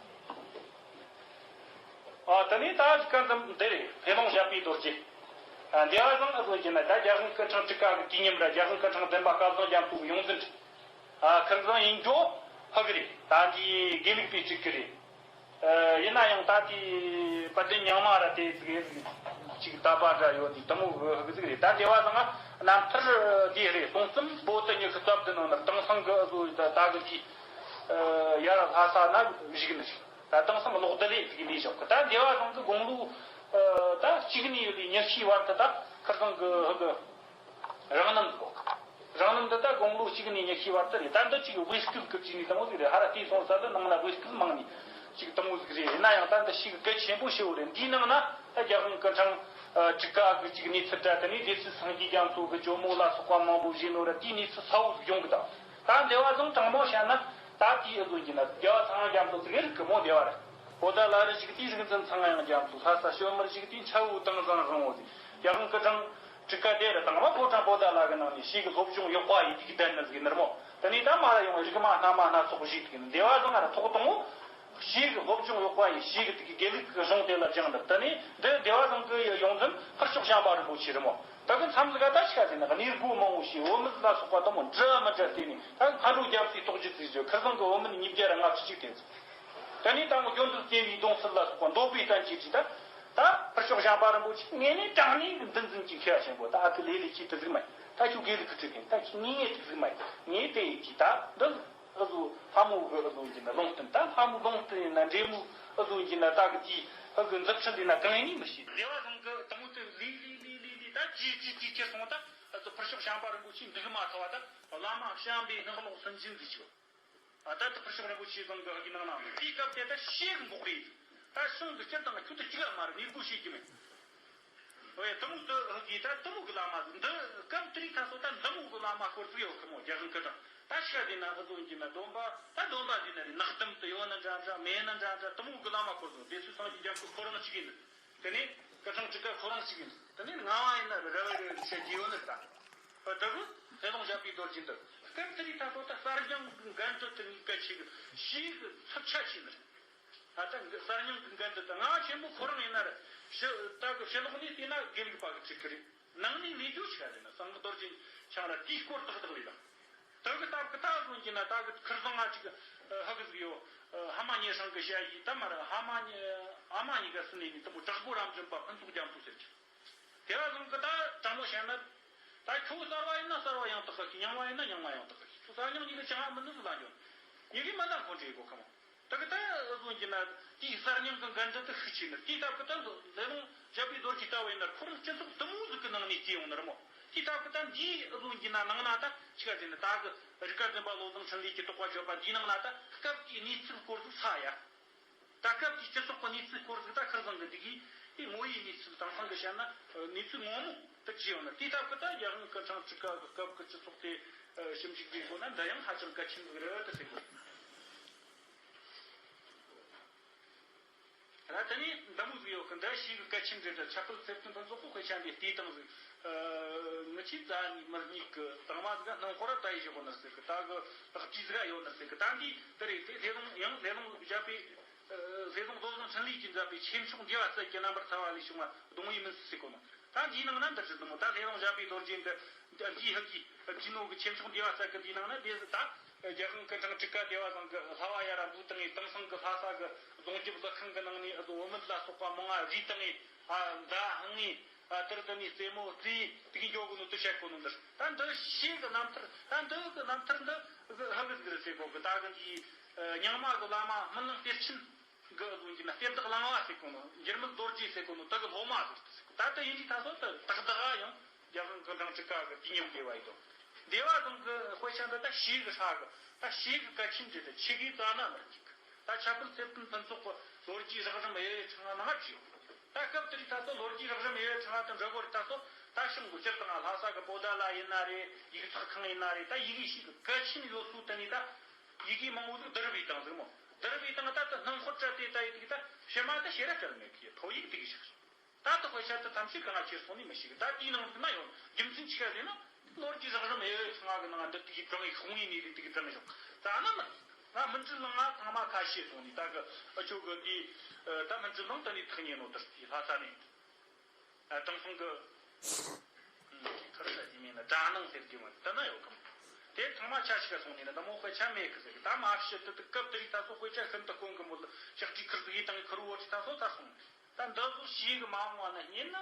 ཨ་དེ་ནས་ད་གཅིག་ག་འཛམ་འདི་རེད། ཧྥེ་ལུང་ཞབས་པའི་རྡོ་རྗེ། ཨ་འདི་བ་བཟང་ཨ་ཟོ་གྱི་ན་ད་རྒྱལ་དབང་སྐུ་འཕྲེང་དྲུག་པ་གི་དུས་མཉམ་ར་རྒྱལ་དབང་སྐུ་འཕྲེང་བདུན་པ་སྐལ་བཟང་རྒྱ་མཚོ་གི་ཡོངས་འཛིན་རེད། ཨ་ཁིར་བཟང་ཡིན་རྒྱུ་ཧི་གི་རེད། ད་འདི་དགེ་ལུགས་པའི་གཅིག་གི་རེད། ཨ་ཡིན་ན་ཡང་ད་དེ་དཔལ་ལྡན་རྙིང་མ་ར་དེ་ཟིག་ཅིག་ད་པ་འདྲ་ཡོད་དེ་དུ་མོ་ཧི་གི་ཟིག་རེད། ད་འདི་བ་བཟང་ང་རྣམ་ཐར་འདི་རེད། གསུང་རྩོམ་པོ་ཏི་ཉི་ཤུ་རྩ་བདུན་ནང་ན་དེང་སང་གི་ཨ་ཟོ་ད་གི་དེ་ཡར་ལྷ་ས་ན་བཞུགས་ནི་རེད། ད་དེང་སང་ལོག་བསྡད་ལས་ཟིག་ལས་བཞག་གི། ད་འདི་བ་ཚང་གི་དགུང་ལོ་ད་གཅིག་ནས་ཡོད་ལས་ཉི་ཤུའི་བར་དུ་ད་ཁིར་ཚང་གི་ཧི་གི་རང་རྣམ་གོ། རང་རྣམ་འདི་ད་དགུང་ལོ་གཅིག་ནས་ཉི་ཤུའི་བར་དུ་རེད། ད་འདི་གཅིག་དབུས་སྐུལ་གི་གཅིག་ནས་དང་པོ་ཟིག་རེད། ཧ་ར་དེའི་སོང་ས་འདི་ནང་ན་དབུས་སྐུལ་མང་ནས་གཅིག་དང་པོ་ཟིག་རེད། ཡིན་ན་ཡང་ད་འདི་ཞིག་གལ་ཆེན་པོ་ཞེ་བོ་རེད། འདིའི་ནང་ན་ད་རྒྱལ་དབང་སྐུ་འཕྲེང་དྲུག་པ་གི་གཅིག་གནས་ཚུལ་འདྲ་དེ་ནས་སྡེ་སྲིད་སངས་རྒྱས་རྒྱ་མཚོ་གི་ཇོ་མོ་ལ་སོགས་པ་མང་པོ་བཞེས་ནོ་ར་དེའི་གནས་ཚུལ་གསལ་བོ་ཟིག་ཡོང་གི་ད། ད་འདི་བ་བཟང་དྲང་མོ་བཤད་ན་ད་དེའི་ཨ་ཟོ་གྱི་ན་རྒྱལ་བ་ཚངས་དབྱངས་རྒྱ་མཚོ་ཟིག་རིག་གི་མོ་འདི་བ་རེད། བོད་ཟླ་ལ་རུ་བཞུགས་དུས་རིག་འཛིན་ཚངས་དབྱངས་རྒྱ་མཚོ། ལྷ་ས་ཞོལ་མར་བཞུགས་དུས་ཆ་བོ་དང་བཟང་རང་བོ་ཟིག་རྒྱལ་དབང་སྐུ་འཕྲེང་དྲུག་པ་དེ་རུ་དང་མ་ཕོ་བྲང་པོ་ཏ་ལ་གི་ནང་ནས་ཞིག་གི་སློབ་སྦྱོང་ཡག་པ་ཡིན་དུས་ལྡན་ནི་ཟིག་ནི་ར་མོ། དེ་ནས་ད་མ་ར་ཡོང་རིག་མ་སྣ་མ་སྣ་ཚོགས་བཞུགས་དུས་འདི་བ་བཟང་ང་ར་ཐོག་དང་བོ། ཞིག་གི་སློབ་སྦྱོང་ཡག་པ་ཡིན། ཞིག་གི་དེ་གི་དགེ་ལུགས་ཀྱི་གཞུང་དེ་ལ་སྦྱངས་ནས། དེ་ནས་འདི་སྡེ་བ་ཚང་གི་ཡོངས་འཛིན་ཕུར་ལྕོག་བྱམས་པ་རིན་པོ་ཆེ་རེད་མོ། ད་གི་མཚམས་ལ་ད་ཆ་དེ་ན་གནས་སྒོ་མང་བོ་ཞིག་བོད་མི་ལ་སོགས་པ་དུ་མོ་འདྲ་མི་འདྲ་བལྟས་ནས། ད་མཁའ་འགྲོ་རྒྱལ་སྲས་རྟོགས་བརྗོད་ཚིག་བརྗོད། ཁིར་ཚང་གི་བོད་མི་ཉིས་བརྒྱ་ར་ལྔ་བཅུ་གཅིག་དེ་ཚོ། ད་ནས་ད་ངོ་སྐྱོན་འཛུགས་སྐྱེ་བའི་གདུང་སྲིད་ལ་སོགས་པ་འདོད་པའི་བསྟན་བཅོས་ཀྱི་ད། ད་ཕུར་ལྕོག་བྱམས་པ་རིན་པོ་ཆེ་ངས་ནས་དྲང་ནས་འདི་འཛིན་གྱི་མཁས་པ་ཆེན་པོ་ད་ཨ་ཁུ་ལེ་ལེ་ཁྱེད་དུ་ཟིག་མ་ཡིན། ད་ཁྱོད་དགེ་ལུགས་ཀྱི་ཁྲིད་མཁན་ད་ཁྱེད་ངས་ངས་དུ་ཟིག་མ་ཡིན། ངས་དེ་ཡིན་གྱི་ད་འདི། ཨ་ཟོ་ལྷ་མོ་གི་ཨ་ཟོ་ཡིན་ན་ལུང་བསྟན། ད་ལྷ་མོ་ལུང་བསྟན་ཡིན་ན་འདྲེ་མོ་ ཨ་ཟོ་ཡིན་ན་ད་གི་དེའི་ཨ་གི་མཛུབ་ཁྲིད་འདི་ན་གང་ཡིན་མི་ཤེས། སྡེ་བ་ཚང་གི་དུ་མོ་དེ་ལི་ལི་ལི་ལི་ལི་ད་ཅི་ཅི་ཅི་ཅི་སོང་ད། ཨ་ཚོ་ཕུར་ཤོག་བྱམས་པ་རིན་པོ་ཆེ་འདུག་མ་ཐུབ་པ་ད། བླ་མ་བྱམས་པའི་སྔགས་ལོག་སུན་འབྱིན་ཟིག་ཆོག་ཨ་ད་དུ་ཕུར་ཤོག་རིན་པོ་ཆེ་ཚང་གི་ཨ་གི་ནང་ན་དེའི་སྐབས་དེ་ད་ཤེས་གི་འགོག་རེད། ད་ཤིང་གི་སྤྱིར་བཏང་ཁྱོད་དུ་གཅིག་ལ་མ་རེད། ངས་བགོ་བཤད་ཀྱི་མེད། ཨོ་ཡ། དུ་མོ་དུ་ཨ་གི་ད་དུ་མོ་གི་བླ་མ་འདི་སྐབས་དེ་རིང་ད་སོ་ད་འདི་མོ་གི་བླ་མ་སྐོར་ཟིག་ཡོད་གི་མོ། རྒྱ་གཞུང་གི་དང་ད་ཤ་དེ་ན་ཨ་ཟོ་ཡིན་ན་སྡོམ་པ་ད་སྡོམ་པ་ཟིན་ན་རེད། ནག་གཏམ་དུ་ཡོད་ན་འདྲ་འདྲ་མེད་ན་འདྲ་འདྲ་དུ་མོ་གི་བླ་མ་སྐོར་ཟིག་བདེ་སྲུང་སངས་རྒྱས་རྒྱ་མཚོ་ཁོ་རང་གཅིག་ཡིན། དེ་ནས་སྐུ་ཕྲེང་བཅུ་ཀ་ཁོ་རང་གཅིག་ཡིན། དེ་ནས་ངག་དབང་ཡིན་ན་ར་བའི་རེ་བའི་བཤད་རྒྱུ་ཡོད་ནི་ད། ཨ་ད་གི་ལྷ་ལུང་ཞབས་པའི་རྡོ་རྗེ་འདི་སྐབས་དེ་རིང་ད་སོ་ད་གསར་རྙིང་གི་འགན་འདི་དུ་ངས་གལ་ཆེ་གི་ཤེས་གི་ཚབས་ཆ་ཆེ་ནི་རེད། ད་ལྟ་གསར་རྙིང་གི་འགན་འདི་དང་ང་ཆེན་པོ་ཁོ་རང་ཡིན་ན་རེད། ཕྱི་ད་གི་ཕྱི་ལོགས་ནས་བལྟས་ན་དགེ་ལུགས་པ་གི་ཚིག་གི་རེད། ནང་ནས་ལས་རྒྱུ་ཆ་རེད་ན་སང་གི་རྡོ་རྗེ་འཆང་ར་དེའི་སྐོར་ཏག་ཏག་ལས་དང་། ད་གི་སྟབས་གི་ད་གཟོན་གྱི་ན་ད་གི་ཁིར་བཟང་ང་ཅིག་ཧ་གི་ཟིག་ཡོད། ཧ་མ་ཉེ་སྲང་གི་ཞ་ཡི་ད་མ་ར་ཧ་མ་ཉེ་ཨ་མ་ཉི་ག་སི་ནས་ནི་ད་མོ་དྲག་པོ་རབ་འབྱམས་པ་ཕུན་ཚོགས་རྒྱ་མཚོ་ཟེར་གྱི། དེ་བ་ཟུང་གི་ད་དྲང་མོ་བཤད་ན། ད་ཁྱོད་གསར་བ་ཡིན་ན་གསར་བ་ཡང་དག་གི་ཤིག་རྙིང་བ་ཡིན་ན་རྙིང་བ་ཡང་དག་གི་ཤིག་ཁྱོད་གསར་རྙིང་གཉིས་ཀ་ཅང་མི་ནུས་ལ་འཇོན། ཡི་གེ་མ་ལ་འཁོན་འདྲེ་གོ་ཁ་མོ། ད་གི་ད་བཟོ་གྱི་ན་དེའི་གསར་རྙིང་གི་འགན་འདི་དུ་ཤུགས་ཆེ་ནི་དེའི་སྟབས་གི་ད་ལས་ལོང་ཞབས་པའི་རྡོ་རྗེ་ལྟ་བ་ཡིན་ན་ཁོ་རང་སྤྱི་ཚོགས་དུ་མོ་ཟིག་གི་ནང་ནས་སྐྱེས་ཡོང་ནི་རེད་མོ། དེའི་སྟབས་གི་ད་འདིའི་བཟོ་གྱི་ན་ནང་ན་ད་ཆི་ག་ཟེར་ན་ད་གི་རིག་པ་འཛིན་པ་བློ་བཟང་འཕྲིན་ལས་ཀྱི་དོགས་པ་བརྗོད་པ་འདིའི་ནང་ན་ད་སྐབས་དེའི་གནས་ཚུལ་སྐོར་དུ་ས་ཡ། ད་སྐབས་ཀྱི་སྤྱི་ཚོགས་ཀྱི་གནས་ཚུལ་སྐོར་ཟིག་ད་ཁིར་བཟང་གི་འདི་གིས་དེ་ངོ་བོའི་གནས་ཚུལ་དེང་སང་གི་བཤད་ན་གནས་ཚུལ་ངོ་མ་དེ་ཅི་ཡོང་ན་དེའི་སྟབས་ཀྱི་ད་རྒྱ་གར་གི་ཁྲང་ཀྲི་ཀ་གི་སྐབས་ཀྱི་སྤྱི་ཚོགས་དེ་ཞིབ་འཇུག་བྱེད་དགོས་ན་འདི་ཡང་ཧ་ཅང་གལ་ཆེན་ཟིག་རེད་དེ་ཟེར་དགོས། ད་དེ་ནས་འདི་མོ་ཟིག་ཡོད་གི་འདི་ཞིག་གི་གལ་ཆེན་རེད། ད་ཁྱད་པར་ཚེ་བརྟན་ཕུན་ཚོགས་ཀྱི་དཔེ་ཆ་འདི་བལྟས་དང་ཟིག་ངི་ཆི་ཙ་ནི་མི་རྙིག་གི་དང་མ་ཟིག་སྣང་ཁོ་ར་ད་ཡི་ཞོག་ནི་ཟིག་གི་ད་གི་ལག་བྲིས་ཟིག་ཡོད་ནི་ཟིག་གི་ད་འདི་དེ་རེད། དེ་ལས་ལོང་ཡང་ལས་ལོང་བཞག་པའི། ཟས་བཟང་བློ་བཟང་འཕྲིན་ལས་ཀྱིས་མཛད་པའི་ཆོས་མཆོག་འདུས་པ་རྩལ་གྱི་རྣམ་པར་ཐར་བ་ལས་བྱུང་བ་གདུང་བའི་མུན་སེལ་ཟེར་གོ་ནོ། ད་འདིའི་ནང་ན་འདི་རེད་དུ་མོ། ད་ལྷ་ལུང་ཞབས་པའི་རྡོ་རྗེ་འདི་འདིའི་ཧ་གི་ཅི་ནོ་གི་ཆོས་མཆོག་འདུས་པ་རྩལ་གྱི་འདིའི་ནང་ན་དེ་ད་རྒྱལ་དབང་སྐུ་ཕྲེང་དྲུག་པ་བདེ་བ་བཟང་གི་ལྷ་བ་ཡ་ར་འབུལ་བཏང་ངས་དེང་སང་གི་ལྷ་ས་གི་རྫོང་རྒྱབ་ལག་ཁང་གི་ནང་ནས་བུད་མེད་ལ་སོགས་པ་མང་ང་བཟས་བཏང་ངས་ཨ་མདའ་འཕངས་ངས་ཨ་དེར་དུ་ནས་རྩེད་མོ་རྩེས་དེ་གི་འགྱོ་གོ་ནོ་དེ་བཤད་གོ་ནོ་འདིར་ད་འདི་ཤེས་གི་རྣམ་ཐར། ད་འདི་གི་རྣམ་ཐར་འདི་ཧ་གི་ཟིག་རེད་ཟེར་གོ་གི་ད་གི་འདིའི་རྙིང་མ་གི་བླ་མ་སྨིན་གླིང་གཏེར་ཆེན། གི་བཟུང་གི་ན་གཏེར་བདག་གླང་བ་ཟེར་གོ་ནོ། འགྱུར་མེད་རྡོ་རྗེ་ཟེར་གོ་ནོ་དེ་གི་སློབ་མ་ཟིག་ད་ལྟ་ཡིན་དུས་ད་སོ་ད་ཏག་ཏག་ཡང་རྒྱལ་དབང་སྐུ་ཕྲེང་དྲུག་པ་གི་དུས་མཉམ་སྡེ་བ་ཡིན་དོ། སྡེ་བ་དང་གི་དཔེ་ཆ་འདི་ད་ཤེས་གི་ཧྲ་གི་ད་ཤེས་གི་གལ་ཆེན་རེད། ད་ཆི་གི་ཙ་ན་མི་འཇིག་གི་ད་ཁྱད་པར་ཚེ་བརྟན་ཕུན་ཚོགས་གི་ལོ་རྒྱུས་རགས་རིམ་དབྱེ་བའི་ཕྲེང་བ་ནང་བྲིས་ཡོད། ད་སྐབས་དེར་ད་སོ་ལོ་རྒྱུས་རགས་རིམ་དབྱེ་བའི་ཕྲེང་བ་དང་འབྲི་དགོས་རེད། ད་སོ་ད་ཤང་གི་སྤྱིར་བཏང་ལྷ་ས་གི་བོ་ད་ལ་ཡིན་ན་རེད། ཡིག་ཚགས་ཁང་ཡིན་ན་རེད། ད་ཡི་གེ་ཤེས་གི་གལ་ཆེན་ཡོད་སུ་དེ་ནས་ད། ཡི་གེ་མང་བོ་ཟིག་བསྡུར་བའི་སྟེང་ཟིག་མོ། བསྡུར་བའི་སྟེང་ད་ལྟ་སྣུམ་འཁོར་སྤྲད་དེ་ད་ཡི་གེ་ད་ཕྱི་མ་ད་ཤེས་ར་སྤྲད་མེད་གི་ཐོ་ཡིག་དེ་གི་ཞིག་རེད། ད་ལྟ་དཔེ་ཆ་དེ་ཐམས་ཅད་གང་ང་ཁྱེར་སོང་ནི་མི་ཤེས་གི་ད་དེའི་ནང་ཟིག་ན་ཡོད་རྒྱུ་མཚན་ཆི་ག་ཟེར་ན། ལོ་རྒྱུས་རགས་རིམ་དབྱེ་བའི་ཕྲེང་བ་གི་ནང་འདི་དེ་གི་བྲང་ཡིག་ཧོང་ཡིན་ནི་རེད། དེ་གི་བྲང་ཡིག་ད་ན་མི་ང་མི་འདྲི་ལང་ང་ཚང་མ་ཁ་ཤས་སོང་ནི་ད་གི་ཨ་ཆོ་གི་དེ་ད་མི་འདྲི་ལང་ད་ནི་ཐག་ཉེ་ནོ་དེར་དེ་ལྷ་ས་ནས། ཨ་དེང་སང་གི་ཁར་ས་ཅི་མིན་ན་དགྲ་ནང་ཟེར་གྱི་མ་དེ་ན་ཡོད་གམ། དེ་ཚང་མ་ཆ་ཞིག་ག་སོང་ནས་ན་ད་མོ་དཔེ་ཆ་མེད་གི་ཟེར་གི་ད་མ་ཤི་དེ་དུ་སྐབས་དེ་རིགས་ད་སོ་དཔེ་ཆ་ཤིན་ཏུ་དཀོན་གི་མོ་ལ་ཕྱག་བྲིས་ཁུར་ཟིག་ཡིན་དང་ཁུར་བོ་ཅི་ད་སོ་ད་སོང་། ད་འདི་ཚོ་ཤེས་གི་མ་འོང་བ་ན་ཉན་ན་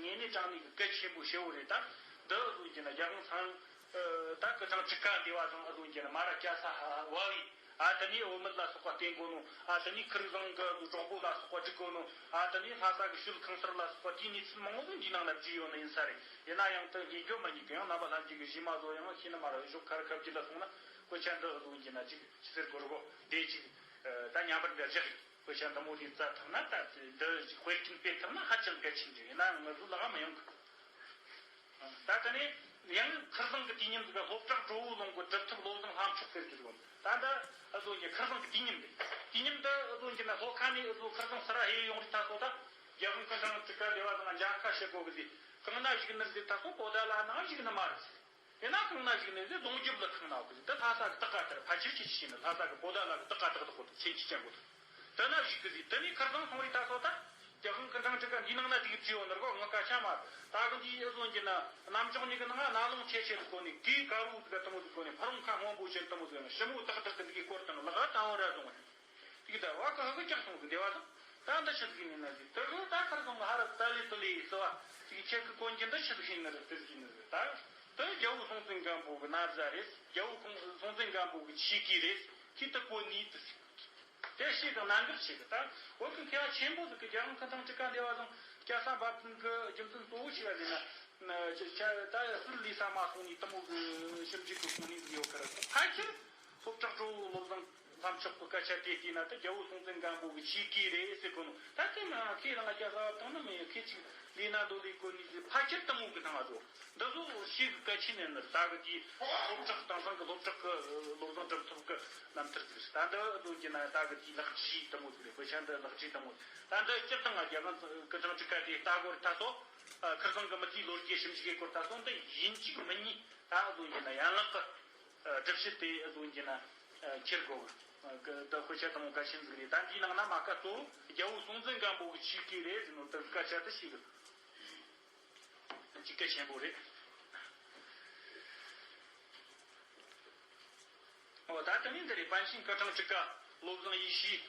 ངེས་ནས་དྲང་ནས་གི་གལ་ཆེན་པོ་ཞེ་བོ་རེད། ད་འདི་བཟོ་གྱི་ན་རྒྱལ་དབང་སང་ད་གི་ཚང་ཁྲི་ཀ་འདི་བ་ཚང་ཨ་བཟོ་གྱི་ན་མ་ར་སྐྱ་ས་ཧ་བ་བི། ཨ་དེ་ནས་བུད་མེད་ལ་སོགས་པ་བསྟེན་དགོས་ནོ། ཨ་དེ་ནས་ཁུར་བཟང་གི་གྲོགས་པོ་ལ་སོགས་པ་སྒྲིག་དགོས་ནོ། ཨ་དེ་ནས་ལྷ་ས་གི་ཤུལ་ཁང་གསར་ལ་སོགས་པ་དེའི་གནས་ཚུལ་མང་བོ་འདི་ནང་ན་བྲིས་ཡོད་ནི་ཡིན་ས་རེད། ཡིན་ན་ཡང་དེ་ཉིད་འགྱོ་མ་ཉིད་ཀྱི་ཡང་རྣམ་པ་ལྷན་རྒྱས་ཀྱི་གཞི་མ་བཟོ་ཡང་ཤེས་ནི་མ་རེད། ཞོག་ཁར་ཁབ་ཀྱི་ལ་སོང་ན་དཔེ་ཆ་འདི་བཟོ་གྱི་ན་ཅིག་ཕྱི་ཟེར་དགོས་རྒོ་དེ་ཅིག་ད་ཉམས་པར་འདྲ་བཞག་དཔེ་ཆ་འདི་མོ་དེ་བཙལ་ཐུབ་ན་ད་འདི་དཔེ་སྐྲུན་སྤེལ་ཐུབ་ན་ཧ་ཅང་གལ་ཆེན་རེད། ཡིན་ན་ང་ཚོ་ལ་མི་ཡོང་གི་ད་དེ་ནས་ཡང་ཁུར་བཟང་གི་དུས་མཉམ་ཟིག་ག་སློབ་གྲྭ་གྲོ་བོ་ལུང་གི་སྒྲུབ་ཐབས་བློ་བཟང་ལྷ་མཆོག་ཟེར་གྱི་ཟིག་ད་ལྟ་ཨ་ཟོ་གི་ཁུར་བཟང་གི་དུས་མཉམ་དེ་དུས་མཉམ་དུ་ཨ་ཟོ་གི་ན་སློབ་ཁང་ནས་ཨ་ཟོ་ཁུར་བཟང་སི་ར་ཧེ་ཡོང་རིགས་ད་སོ་ད་རྒྱལ་དབང་སྐུ་ཕྲེང་དྲུག་པ་འདི་བ་དང་མཇལ་ཁ་བྱེད་དགོས་གི་ཟིག་གང་ན་བཞུགས་ནི་ཟིག་ད་སོ་པོ་ད་ལ་ནང་བཞུགས་ནི་མ་རེད་ཟིག་ཡིན་ན་གང་ན་བཞུགས་ནི་ཟིག་རྫོང་རྒྱབ་ལ་ཁང་ན་གི་ཟིག་དེ་ལྷ་ས་གི་སྟག་ཁ་དེར་ཕལ་ཆེར་ཅི་ཞིག་ནི་ལྷ་ས་གི་པོ་ད་ལ་གི་སྟག་ཁ་དག་དག་གོ་དེ་སེམས་ཀྱི་ཅན་གོ་དེ་དེ་ན་བཞུགས་གི་ཟིག་དེ་ནས་ཁུར་བཟང་སོང་རིགས་ད་སོ་ད། རྒྱལ་དབང་སྐུ་ཕྲེང་དྲུག་པ་འདིའི་ནང་ན་དེ་གི་བྲིས་ཡོད་ནི་རྒོ་ང་སྐད་ཆ་མ་ད་གི་འདི་ཨེ་བཟོ་གྱི་ན་རྣམ་ཅོག་གཉིས་ཀྱི་ནང་ན་ལུང་ཆེ་ཆེ་དུ་གོ་ནི་གི་དཀར་བོ་དུ་ག་དུ་མོ་དུ་གོ་ནི་ཕ་རོང་ཁ་སྔོན་པོ་ཅན་དུ་མོ་དུ་ཡོད་ན་ཞི་མོ་ཏག་ཏག་གི་འདི་གི་སྐོར་དང་ལག་དང་བོ་ར་བཟུང་བ་དེ་གི་ད་བ་གི་ཧ་གི་ཀྱག་སོང་གི་འདི་བ་དང་ད་འདི་ཆི་ཟིག་ཡིན་ན་ཟིག་དུ་གི་ད་ཁར་སོང་གི་ཧ་ར་ད་ལི་དུ་ལི་ཟི་བ་དེ་གི་ཁྱེད་གི་གོན་གྱི་འདི་ཆི་ཟིག་ཡིན་ན་རེད་དེ་ཟིག་ཡིན་ན་རེད་ད་དུ་རྒྱལ་བོ་སྲོང་བཙན་སྒམ་པོ་གི་ན་བཟའ་རེད། རྒྱལ་བོ་ཁོང་སྲོང་བཙན་སྒམ་པོ་གི་ཆས་གོས་རེད། ཁྱེད་དུ་གོན་ནི་དུ་ཟིག་དེ་ཞིག་གི་གནད་འགག་ཞིག་གི་ད་བོད་ཀྱི་མཁས་པ་ཆེན་པོ་ཟིག་གི་རྒྱལ་དབང་སྐུ་ཕྲེང་བཅུ་ཀ་འདི་བ་ཟང་སྐྱ་ས་འབབ་མཁན་གྱི་རྒྱུ་མཚན་གཙོ་བོ་ཞིག་ལ་ཟེར་ན། ད་སྲིད་ལས་ས་མ་སོང་ནས་དེ་མོ་གི་ཞིབ་འཇུག་གི་གོ་གནས་ཟིག་ཡོད་ཀི་རེད། ཕལ་ཆེར་སློབ་གྲོགས་ཀྲོ་བོ་བློ་བཟང་ལྷ་མཆོག་གི་སྐད་ཆ་དེ་བལྟས་ན་ད་རྒྱལ་བོ་སྲོང་བཙན་སྒམ་པོ་གི་ཆོས་གོས་རེད་ཟེར་གོ་ནོ། ད་དེ་མ་ཁས་བླངས་སྐྱ་ས་བབ་བཏང་ན་མི་ཁས་ཅིག་ལས་ན་དོ་ལས་གོ་ནས་ཟེར། ཕལ་ཆེར་དེ་མོ་གི་སྣང་བ་འགྲོ། འདི་ཚོ་ཞིག་གལ་ཆེན་ཡིན་ནི་ད་གི་དེའི་སློབ་གྲོགས་དེང་སང་གི་སློབ་གྲོགས་ཀྱི་བློ་བཟང་གྲུབ་ཐོབ་ཀྱི་རྣམ་ཐར་ཟིག་རེད། ད་འདི་བཟོ་རྒྱུ་ན་ད་གི་དེའི་ལག་བྲིས་དེ་མོ་ཟིག་རེད། དཔེ་ཆ་འདི་ལག་བྲིས་དེ་མོ་ཟིག་ད་འདི་སྤྱིར་བཏང་ང་རྒྱལ་དབང་སྐུ་ཕྲེང་བཅུ་ཀ་དེའི་ལྟ་སྐོར་ད་སོ། ཁིར་ཚང་གི་མི་ཚེའི་ལོ་རྒྱུས་ཞིབ་འཇུག་གི་སྐོར་ད་སོ་འདི་ཡིན་གཅིག་མིན་གཉིས་ད་བཟོ་རྒྱུ་ན་ཡན་ལག་གི་སྒྲུབ་བྱེད་དེ་བཟོ་རྒྱུ་ན་འཁྱེར་དགོས་གི། འདི་དཔེ་ཆ་དེ་མོ་གལ་ཆེན་ཟིག་རེད། ད་འདིའི་ནང་ན་མ་ཀ་གཙོ་བོ་རྒྱལ་བོ་སྲོང་བཙན་སྒམ་པོ་གི་ཆོས་གོས་རེད་ཟེར་ནོ་འདི་སྐད་ཆ་དེ་ཞིག་གི། གཅིག་གལ་ཆེན་པོ་རེད། འོ་ད་དེ་ནས་འདི་རེད། པཎ་ཆེན་སྐུ་ཕྲེང་བཅུ་ཀ་བློ་བཟང་ཡེ་ཤེས།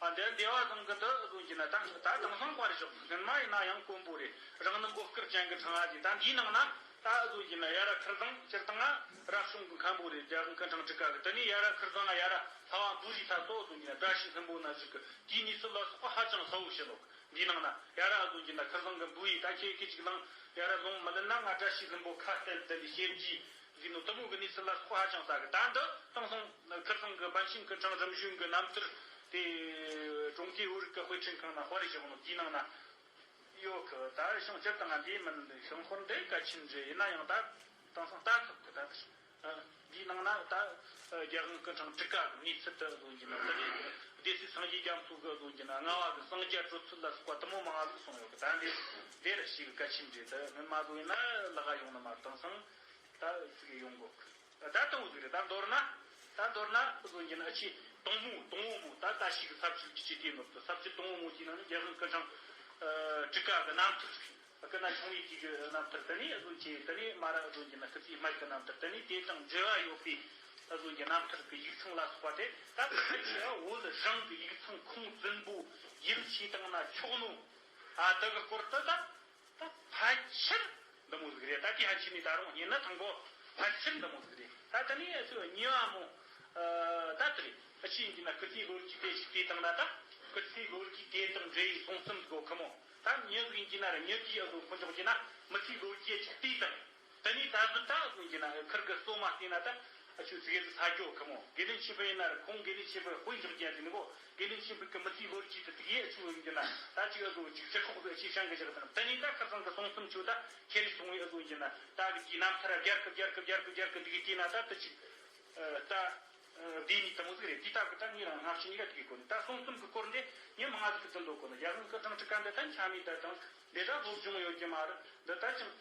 ཨ་འདི་འདི་བ་ཚང་གི་འདི་བཟོ་རྒྱུ་ན་ད་ད་དེང་སང་དཔར་ཞོག་སྔོན་མ་ཡིན་ན་ཡང་དཀོན་པོ་རེད། རང་ནི་མགོ་དཀར་ཅན་གྱི་ཕྲེང་བ་ཅིག་ད་འདིའི་ནང་ན་ད་བཟོ་རྒྱུ་ན་ཡ་ར་ཁིར་ཚང་སྤྱིར་བཏང་ང་རབ་བྱུང་གི་མཁན་པོ་རེད། རྒྱལ་དབང་སྐུ་ཕྲེང་བཅུ་ཀ་གི། དེ་ནས་ཡ་ར་ཁིར་ཚང་ང་ཡ་ར་ལྷ་བ་འབུལ་བའི་ཐ་ཚོ་བཟོ་རྒྱུ་ན་བཀྲ་ཤིས་ལྷུན་པོ་ན་ཟིག་གི་དེའི་གནས་ཚུལ་ལ་སོགས་པ་ཧ་ཅང་གསལ་བོ་བཤད་ལོག་འདིའི་ནང་ན་ཡ་ར་བཟོ་རྒྱུ་ན་ཁིར་ཚང་གི་འབུལ་བའི་ད་ཁྱེད་ཁྱེད་ཅིག་ལང་ཡ་ར་ལོང་མི་ལེན་ན་ང་བཀྲ་ཤིས་ལྷུན་པོ་ཁ་བསྟན་དེ་ལས་བཤད་རྒྱུ་ཟིག་ནོ་དེ་མོ་གི་གནས་ཚུལ་ལ་སོགས་ཧ་ཅང་ཟ་གི། ད་འདི་དེང་སང་ཁིར་ཚང་གི་པཎ་ཆེན་སྐུ་ཕྲེང་རིམ་བྱོན་གི་རྣམ་ཐར་དེ་ཀྲུང་གོའི་བོད་རིག་གི་དཔེ་སྐྲུན་ཁང་ན་དཔར་རེ་བཞག་ནོ་དེའི་ནང་ན་ཡོད་གི། ད་ཤིང་སྤྱིར་བཏང་ང་འདི་མིན་ཤིང་ཧོར་འདི་གལ་ཆེན་རེད། ཡིན་ན་ཡང་ད་དེང་སང་ལྟ་ཐུབ་གི། ད་འདིའི་ནང་ན་ད་རྒྱལ་དབང་སྐུ་ཕྲེང་བཅུ་ཀ་གི་གནས་ཚུལ་དེ་བཟོ་རྒྱུ་ན་དེ་ནས་སྡེ་སྲིད་སངས་རྒྱས་རྒྱ་མཚོ་གི་བཟོ་རྒྱུ་ན་ལྔ་བ་གི་གསང་རྒྱ་སྤྲོད་ཚུལ་ལ་སོགས་པ་དེ་མོ་མང་བ་ཟིག་གསུངས་ཡོད་གི། ད་འདི་འདིར་ཞིག་གལ་ཆེན་རེད། དེ་སྔོན་མ་བཟོ་ཡིན་ན་ལག་ག་ཡོང་ནི་མ་རེད། དེང་སང་ད་ཟིག་ཡོང་གོ་གི། ད་དང་པོ་ཟིག་རེད། ད་མདོར་ན་ད་མདོར་ན་བཟོ་རྒྱུ་ན་ཨ་ཆི་དང་མོ་དང་བོ་མོ་ད་ལྟ་ཞིག་ས་བཅུད་ཀྱི་ཅི་དེ་ནོར་དུ་ས་བཅུད་དང་བོ་མོ་གྱི་ནང་ནས་རྒྱལ་དབང་སྐུ་ཕྲེང་ཨ་བཅུ་ཀ་གི་རྣམ་ཐར་ཟིག་སྐུ་ན་ཆུང་བའི་དུས་ཀྱི་རྣམ་ཐར་དེ་ནས་བཟོ་བྱས། དེ་ནས་མ་ར་བཟོ་རྒྱུ་ན་སྐུ་ཚེ་སྨད་ཀྱི་རྣམ་ཐར་དེ་ནས་དེ་དང་འབྲེལ་བ་ཡོད་པའི་བཟོ་རྒྱུ་རྣམ་ཐར་གྱི་ཡིག་ཚང་ལ་སོགས་པ་དེ་ད་ཕལ་ཆེར་བོད་རང་གི་ཡིག་ཚང་ཁུངས་བཙུན་པོ་ཡིད་ཆེས་བཏང་ན་ཆོག་ནོ། ཨ་དེ་གི་སྐོར་དུ་ད་ད་ཕལ་ཆེར་འདི་མོ་ཟིག་རེད། ད་དེ་ཧ་ཆི་ནས་ད་རུང་རྙེད་ན་ཐང་གོ། ཕལ་ཆེར་འདི་མོ་ཟིག་རེད། ད་དེ་ནས་ཨ་ཚོ་གཉིས་པ་མོ་ཨ་ད་དེ་རེད། ཨ་ཆི་ཡིན་གྱི་ན་སྐུ་ཚེ་ལོ་རྒྱུས་དེ་ཞིག་བལྟས་བཏང་ན་ད་སྐུ་ཚེ་ལོ་རྒྱུས་དེ་དང་འབྲེལ་བའི་གསུང་རྩོམ་གོ་ཁི་མོ། ད་མྱི་ཟིག་ཡིན་གྱི་ན་ར་མྱི་དེའི་ཨ་ཟོ་ཁོ་འཇོག་གྱི་ན་མི་ཚེ་ལོ་རྒྱུས་ཅིག་བལྟས་དང་། དེ་ནས་ད་གཟོད་ད་ཨ་ཟོ་ཡིན་གྱི་ན་ཁིར་གི་སོ་མ་བལྟས་ན་ད་ཨ་ཆུ་ཚིག་གི་ས་རྒྱོ་ཁི་མོ། དགེ་འདུན་ཆོས་འཕེལ་ཡིན་ན་ར་ཁོང་དགེ་འདུན་ཆོས་འཕེལ་དཔེ་འཇོག་རྒྱུ་ཡིན་གོ། དགེ་འདུན་ཆོས་འཕེལ་གི་མི་ཚེའི་ལོ་རྒྱུས་དེ་དེ་གའི་ཨ་ཆུ་ཡིན་གྱི་ན་ད་ཅིག་ཨ་ཟོ་ཅིག་སྤྱི་ཁོག་ཟོ་ཨ་ཆི་བྱང་གི་བཞག་དང་། དེ་ནས་ད་ཁིར་ཚང་གི་གསུང་རྩོམ་ཆུ་ད་ཁྱེར་རེ་སོང་བའི་ཨ་ཟོ་ཡིན་གྱི་ན་ད་གི་དེའི་རྣམ་ཐར་ར་རྒྱར་གི་རྒྱར་གི་རྒྱར་གི་རྒྱར་གི་འདི་གི་བལྟས་ན་ད་དེ་ཅིག་ད། སྡེ་གཉིས་དེ་མོ་ཟིག་རེད། དེ་ལྟ་བུ་ད་ངས་རང་སྔ་ཕྱི་གཉིས་ཀ་དེ་གི་སྐོར་ནས། ད་གསུང་རྩོམ་གི་སྐོར་འདི་ངས་མང་ང་ཟིག་གི་དུ་འདོད་གོ་ནི། རྒྱལ་དབང་སྐུ་ཕྲེང་བཅུ་ཀ་འདི་ད་འཆམ་མི་ད་དང་འདི་ད་སློབ་སྦྱོང་ཡོད་ཀྱི་མ་རེད། འདི་ད་ཅང་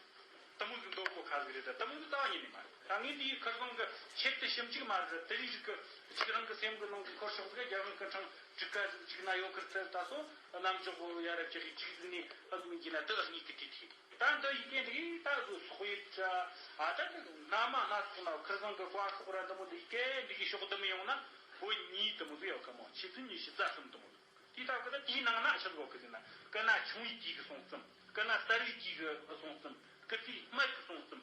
དེ་མོ་ཟིག་འདོད་གོ་ཁ་ཟིག་རེད། ད་དེ་མོ་ཟིག་ད་བ་ཉིད་ནས་མ་རེད། ད་ངས་འདིའི་ཁིར་ཚང་གི་ཆེད་དུ་ཞིབ་འཇུག་མ་རེད། དེ་རིགས་ཟིག་གི་ཅིག་རང་གི་སེམས་གི་ནང་གི་འཁོར་ཕྱོགས་ཟིག་རྒྱལ་དབང་སྐུ་ཕྲེང་བཅུ་ཀ་ཟིག་ཅིག་ན་ཡོད་ཁིར་ཚད་ད་སོ་རྣམ་འཇོག་གོ་ཡ་རབས་ཀྱི་ཅིག་ཟིག་ནས་ཨ་ཟུང་གི་ན་དེ་ཨ་གཉིས་ཀི་དེ་དེ། ད་འདི་ཡི་གེ་འདི་ད་གཟོད་སོག་ཡིག་ཨ་ད་ནི་ན་མ་སྣ་ཚོགས་ན་ཁིར་ཚང་གི་བཀའ་ཤོག་ར་འདི་མོ་འདི་ཡི་གེ་འདི་གི་ཤོག་འདི་མི་ཡོང་ན་བོད་གཉིས་འདི་མོ་ཟིག་ཡོད་ཁ་མོ། ཆེ་ཚུལ་ཉི་ཤུ་རྩ་གསུམ་འདི་མོ་ཟིག་དེ་ལྟ་བུ་ད་དེའི་ནང་ན་ཤོག་གོ་གི་ཟིན་ན་སྐུ་ན་ཆུང་བའི་དུས་ཀྱི་གསུང་རྩོམ། སྐུ་ན་གསར་བའི་དུས་ཀྱི་གསུང་རྩོམ། སྐུ་ཚེ་སྨད་ཀྱི་གསུང་རྩོམ།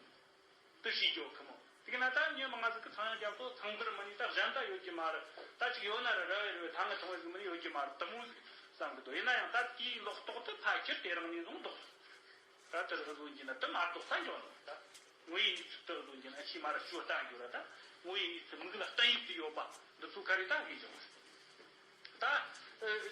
དུ་ཞེས་བརྗོད་ཁི་མོ། དེ་གི་ན་ད་མྱི་མང་ཟིག་གི་ཚང་ཡང་རྒྱབ་སོ་ཚང་བར་མི་ནི་ད་གཞན་ད་ཡོད་ཀྱི་མ་རེད། ད་ཅིག་ཡོད་ན་ར་ར་བའི་ར་བའི་ཐ་ང་ཐང་བའི་ཟིག་མི་ནི་ཡོད་ཀྱི་མ་རེད། དུ་མོ་ཟིག་བསམ་གི་འདུག་ཡིན་ན་ཡང་ད་དེའི་ལོག་རྟོག་དུ་ཕལ་ཆེར་དེ་རང་ནས་བཟུང་འདུག་ད་དེར་བཟོ་གྱི་ན་དུ་མ་གཏོགས་ས་འཇོག་ནོ་ད། ངོ་ཡི་གནས་ཚུལ་དུ་བཟོ་གྱི་ན་ཕྱི་མ་ར་ཞོ་ལྟ་འགྱུར་ར་ད། ངོ་ཡི་གནས་ཚུལ་མིག་ལ་བསྟན་ཡིག་ཏུ་ཡོད་པ་འདི་ཚོ་ག་རེ་ད་གི་འཇོག་ད།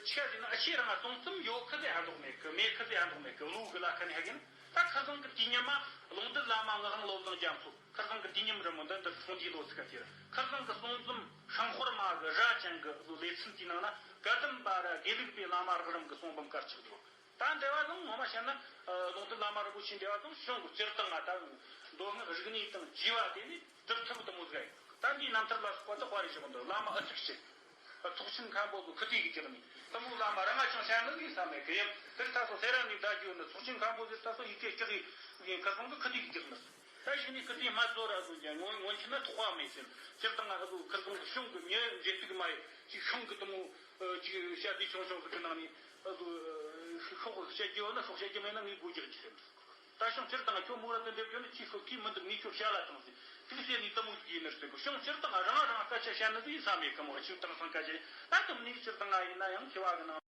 ཆི་ཡ་ཟེར་ན་ཨ་ཤེ་རང་ང་གསུང་རྩོམ་ཡོད་ཁི་ཟེར་ཧ་འདོག་མེད་ཁི་མེད་ཁི་ཟེར་ཧ་འདོག་མེད་ཁི་བློ་གི་ལ་ཁ་ནས་ཧ་གི་ན། ད་ཁ་སང་གི་དུས་མཉམ་མ་ལུང་བསྟན་བླ་མ་ངག་དབང་བློ་བཟང་རྒྱ་མཚོ་ཁ་སང་གི་དུས་མཉམ་རི་མོ་འདི་འདིར་འཁྲུངས་དུས་ལོ་ཚིགས་ཀ་དེར་ཁ་སང་གི་གསུང་རྩོམ་ཤིང་ཧོར་མ་གི་རྭ་ཅན་གི་བཟོ་ལེ་ཚན་དེའི་ནང་ན་བཀའ་གདམས་པ་ར་དགེ་ལུགས་པའི་བླ་མ་རགས་རིམ་གི་གསུང་འབུམ་དཀར་ཆག་འདུག་ད་འདི་བ་ཟང་ངོ་མ་བཤད་ན་ལུང་བསྟན་བླ་མ་རིན་པོ་ཆེ་འདི་བ་ཟང་གཞུང་གི་སྤྱིར་བཏང་ང་ད་མདོ་སྔགས་རིག་གནས་དང་རྒྱས་པ་དེ་ནི་སྒྲུབ་ཐུབ་དུ་མོ་ཟིག་ཡིན། ད་འདིའི་རྣམ་ཐར་ལ་སོགས་པ་འདི་དཔར་རེ་བཞག་འདུག་བླ་མ་ཨ་ཐུག་ཆེ། ཚོགས་ཆེན་མཁན་པོ་ཚོ་ཁི་ཏི་གི་ཀྱག་ནི་དུ་མོ་བླ་མ་རང་ང་ཅང་བཤད་ནི་ཡིན་ས་མེད་གི་ཡིན། དེར་ད་སོ་སེ་ར་ནི་ད་རྒྱུ་ནི་ཚོགས་ཆེན་མཁན་པོ་ཟེར་ད་སོ་ཡི་གེ་ཀྱག་ཡིན་ཁ་སང་གི་ཁི་ཏི་གི་ཀྱག་ནི། ད་ཞིག་ནི་ཁི་ཏི་མ་ཚོ་ར་བཟོ་རྒྱ་ངོ་ངོ་ཆི་ན་ཐོག་བ་མེད་ཟེར། སྤྱིར་བཏང་ང་ཨ་ཚོ་ཁི་སང་གི་གཞུང་གི་མྱི་འབྲེལ་གཏུག་མ་ཡི་ཅིག་གཞུང་གི་དུ་མོ་ཅིག་བཤད་དུས་ཆུང་ཆུང་ཟིག་གི་ནང་ནི་ཨ་ཚོ་ཤོག་བཤད་རྒྱུ་ཡོད་ན་ཤོག་བཤད་རྒྱུ་མེད་ན་ངས་སྒོ་རྒྱག་རྒྱུ་ཟེར། ད་ཞང་སྤྱིར་བཏང་ཁྱོད་མོ་ར་དེ་འདེབས་རྒྱུ་ནི་ཁྱི་ཤོ་ཁྱི་མི་འདུག་ངས་ཁྱོད་བཤད་ལ་བཏང་ཟིན་ཐུགས་སེ་ནི་དེ་མོ་ཞིག་ཡིན་ནི་ཟེར་གོ། ཞང་སྤྱིར་བཏང་རང་རང་སྐད་ཆ་བཤད་ནི་ཟིག་ཡིན་ས་མེད་གི་མོ་ཁྱོད་དེང་སང་སྐད་ཆ་ད་དེ་མོ་ནི་སྤྱིར་བཏང་ང་ཡིན་ན་ཡང་ཁྱེད་བ་གི་ནང་།